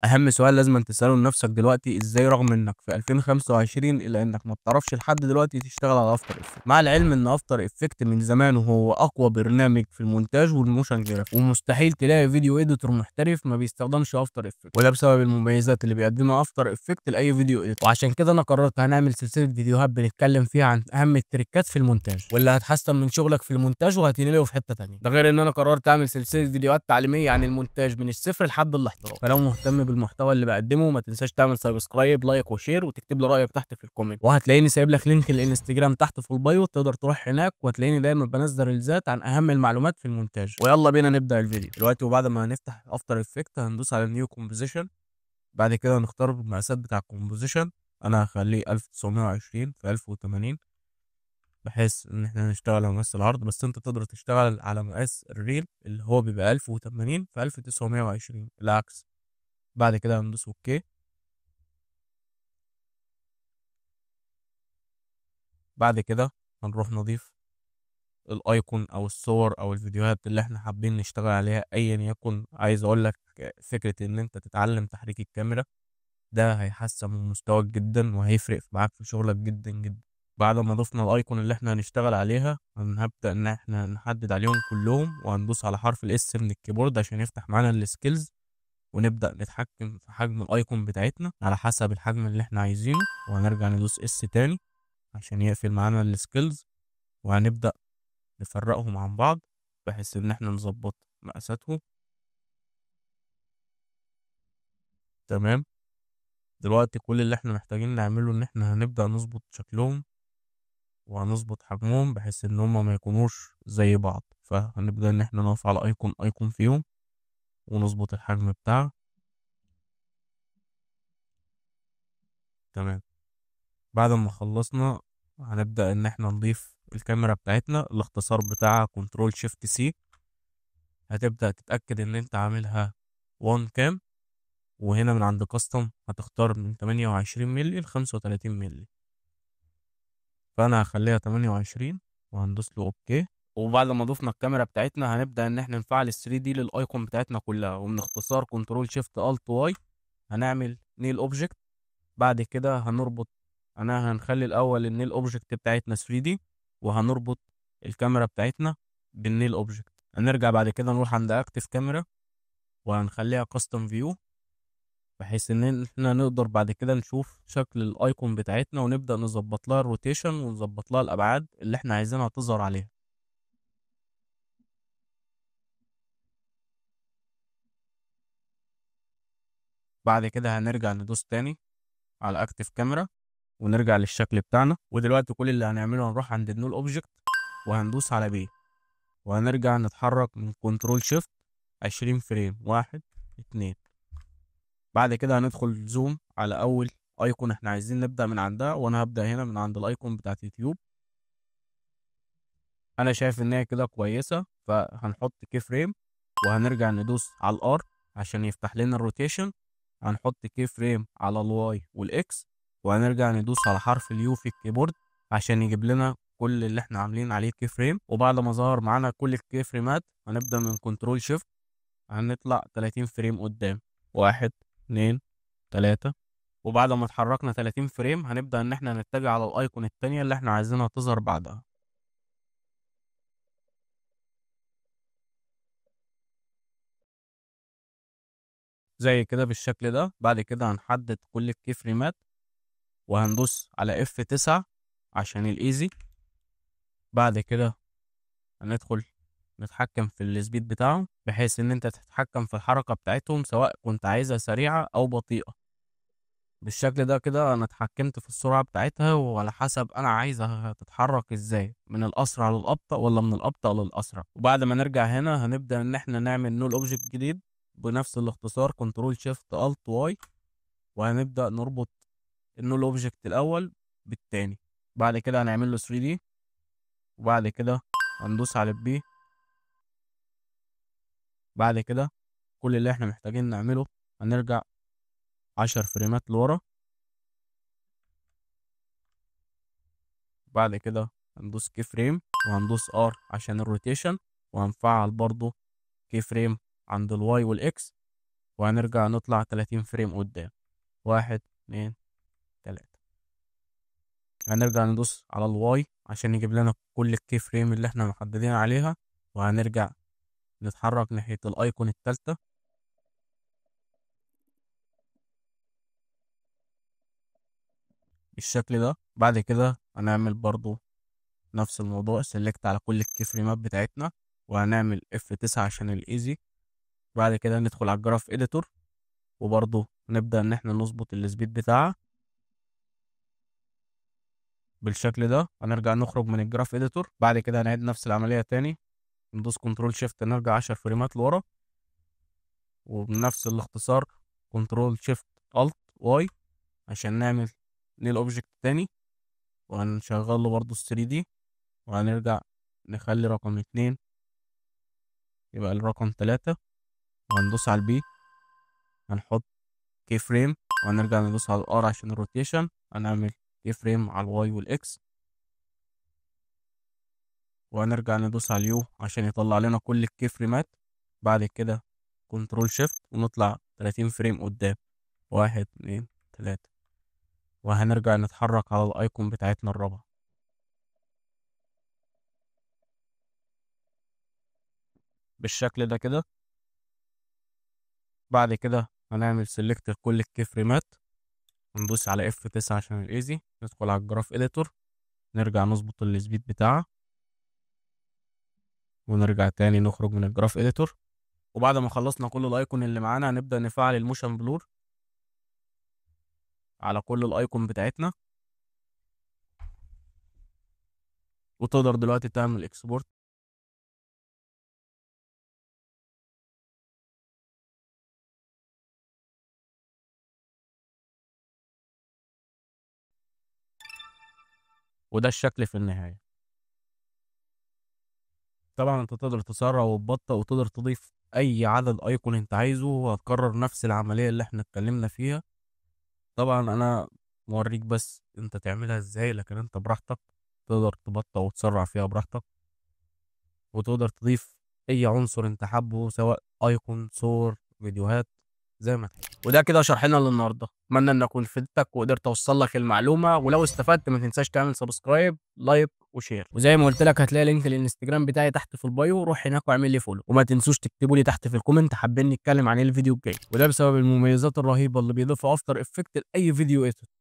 اهم سؤال لازم تساله لنفسك دلوقتي، ازاي رغم انك في 2025 الا انك ما بتعرفش لحد دلوقتي تشتغل على After Effects؟ مع العلم ان After Effects من زمان وهو اقوى برنامج في المونتاج وال motion graphic، ومستحيل تلاقي video editor محترف ما بيستخدمش After Effects، وده بسبب المميزات اللي بيقدمها After Effects لاي video editor. وعشان كده انا قررت هنعمل سلسلة فيديوهات بنتكلم فيها عن اهم التريكات في المونتاج، واللي هتحسن من شغلك في المونتاج وهتنقله في حتة ثانية. ده غير ان انا قررت اعمل سلسلة فيديوهات تعليمية عن المونتاج من الصفر لحد الاحتراف. فلو مهتم بالمحتوى اللي بقدمه ما تنساش تعمل subscribe، like و share، وتكتب لي رايك تحت في ال comment. وهتلاقيني سايب لك link الانستجرام تحت في ال bio، تقدر تروح هناك وهتلاقيني دايما بنزل ريلزات عن اهم المعلومات في المونتاج. ويلا بينا نبدا الفيديو دلوقتي. وبعد ما هنفتح After Effects هندوس على new composition، بعد كده هنختار المقاسات بتاع ال composition. انا هخليه 1920 في 1080 بحيث ان احنا نشتغل على مقاس العرض، بس انت تقدر تشتغل على مقاس ال reel اللي هو بيبقى 1080 في 1920 العكس. بعد كده هندوس okay. بعد كده هنروح نضيف ال icon او الصور او الفيديوهات اللي احنا حابين نشتغل عليها ايا يكن. عايز اقول لك فكرة ان انت تتعلم تحريك الكاميرا ده هيحسن من مستواك جدا وهيفرق معاك في شغلك جدا جدا. بعد ما ضفنا ال icon اللي احنا هنشتغل عليها هنبدأ ان احنا نحدد عليهم كلهم، وهندوس على حرف ال S من ال keyboard عشان يفتح معانا ال scales، ونبدأ نتحكم في حجم ال icon بتاعتنا على حسب الحجم اللي احنا عايزينه. وهنرجع ندوس S تاني عشان يقفل معانا ال scales، وهنبدأ نفرقهم عن بعض بحيث ان احنا نظبط مقاساتهم. تمام. دلوقتي كل اللي احنا محتاجين نعمله ان احنا هنبدأ نظبط شكلهم وهنظبط حجمهم بحيث ان هما ما يكونوش زي بعض. فهنبدأ ان احنا نقف على icon فيهم ونظبط الحجم بتاعه. تمام. بعد ما خلصنا هنبدأ ان احنا نضيف الكاميرا بتاعتنا، الاختصار بتاعها control shift C. هتبدأ تتأكد ان انت عاملها 1 cam، وهنا من عند custom هتختار من 28 ملي ل 35 ملي، فانا هخليها 28 وهندوس له okay. وبعد ما ضفنا الكاميرا بتاعتنا هنبدأ ان احنا نفعل ال 3D لل icon بتاعتنا كلها، ومن اختصار control shift alt Y هنعمل null object. بعد كده هنربط، انا هنخلي الاول ال null object بتاعتنا 3D وهنربط الكاميرا بتاعتنا بال null object. هنرجع بعد كده نروح عند active camera وهنخليها custom view بحيث ان احنا نقدر بعد كده نشوف شكل ال icon بتاعتنا ونبدأ نظبط لها ال rotation ونظبط لها الابعاد اللي احنا عايزينها تظهر عليها. بعد كده هنرجع ندوس تاني على active camera ونرجع للشكل بتاعنا. ودلوقتي كل اللي هنعمله هنروح عند ال null object وهندوس على P، وهنرجع نتحرك من control shift 20 frame، 1 2. بعد كده هندخل zoom على اول icon احنا عايزين نبدأ من عندها، وانا هبدأ هنا من عند ال icon بتاعت يوتيوب. انا شايف ان هي كده كويسة، فهنحط key frame وهنرجع ندوس على ال R عشان يفتح لنا ال rotation. هنحط key frame على ال Y وال X، وهنرجع ندوس على حرف ال U في ال keyboard عشان يجيب لنا كل اللي احنا عاملين عليه key frame. وبعد ما ظهر معانا كل ال key فريمات هنبدأ من control shift هنطلع 30 frame قدام، 1 2 3. وبعد ما اتحركنا 30 frame هنبدأ ان احنا نتجه على ال icon التانية اللي احنا عايزينها تظهر بعدها. زي كده بالشكل ده. بعد كده هنحدد كل ال key فريمات وهندوس على F9 عشان ال easy. بعد كده هندخل نتحكم في ال speed بتاعهم بحيث ان انت تتحكم في الحركة بتاعتهم سواء كنت عايزها سريعة او بطيئة. بالشكل ده كده انا اتحكمت في السرعة بتاعتها، وعلى حسب انا عايزها تتحرك ازاي، من الاسرع للابطأ ولا من الابطأ للاسرع. وبعد ما نرجع هنا هنبدأ ان احنا نعمل null object جديد بنفس الاختصار control shift alt Y، وهنبدأ نربط ال null object الاول بالتاني. بعد كده هنعمل له 3D، وبعد كده هندوس على P. بعد كده كل اللي احنا محتاجين نعمله هنرجع 10 فريمات لورا. بعد كده هندوس key frame وهندوس R عشان ال rotation، وهنفعل برضو key frame عند ال Y وال X. وهنرجع نطلع 30 frame قدام، 1 2 3. هنرجع ندوس على ال Y عشان يجيب لنا كل ال key frame اللي احنا محددين عليها، وهنرجع نتحرك ناحية ال icon التالتة. بالشكل ده. بعد كده هنعمل برضو نفس الموضوع، select على كل ال key frame ات بتاعتنا، وهنعمل F9 عشان ال easy. بعد كده ندخل على ال graph editor، وبرضو نبدأ ان احنا نظبط ال speed بتاعها بالشكل ده. هنرجع نخرج من ال graph editor. بعد كده هنعيد نفس العملية تاني، ندوس control shift نرجع 10 frame ات لورا، وبنفس الاختصار control shift alt Y عشان نعمل null object تاني، وهنشغل له برضو ال 3D، وهنرجع نخلي رقم 2 يبقى الرقم 3، وهندوس على ال B هنحط key frame، وهنرجع ندوس على ال R عشان ال rotation، هنعمل key frame على ال Y وال X، وهنرجع ندوس على ال U عشان يطلع لنا كل ال key frame ات. بعد كده control shift ونطلع 30 frame قدام، 1 2 3، وهنرجع نتحرك على ال icon بتاعتنا الرابعة. بالشكل ده كده. بعد كده هنعمل select لكل ال key frame ات، ندوس على F9 عشان ال easy، ندخل على ال graph editor، نرجع نظبط ال speed بتاعها، ونرجع تاني نخرج من ال graph editor. وبعد ما خلصنا كل ال icon اللي معانا هنبدأ نفعل ال motion blur على كل ال icon بتاعتنا، وتقدر دلوقتي تعمل export. وده الشكل في النهاية. طبعا انت تقدر تسرع وتبطئ، وتقدر تضيف اي عدد icon انت عايزه، وهتكرر نفس العملية اللي احنا اتكلمنا فيها. طبعا انا موريك بس انت تعملها ازاي، لكن انت براحتك تقدر تبطئ وتسرع فيها براحتك، وتقدر تضيف اي عنصر انت حابه، سواء icon، صور، فيديوهات، زي ما تحب. وده كده شرحنا للنهارده، اتمنى ان اكون فدتك وقدرت اوصل لك المعلومه، ولو استفدت ما تنساش تعمل subscribe، like و share، وزي ما قلت لك هتلاقي link الانستجرام بتاعي تحت في ال bio، روح هناك واعمل لي follow، وما تنسوش تكتبوا لي تحت في ال comment حابين نتكلم عن ايه الفيديو الجاي. وده بسبب المميزات الرهيبه اللي بيضيفها After Effects لاي video edit.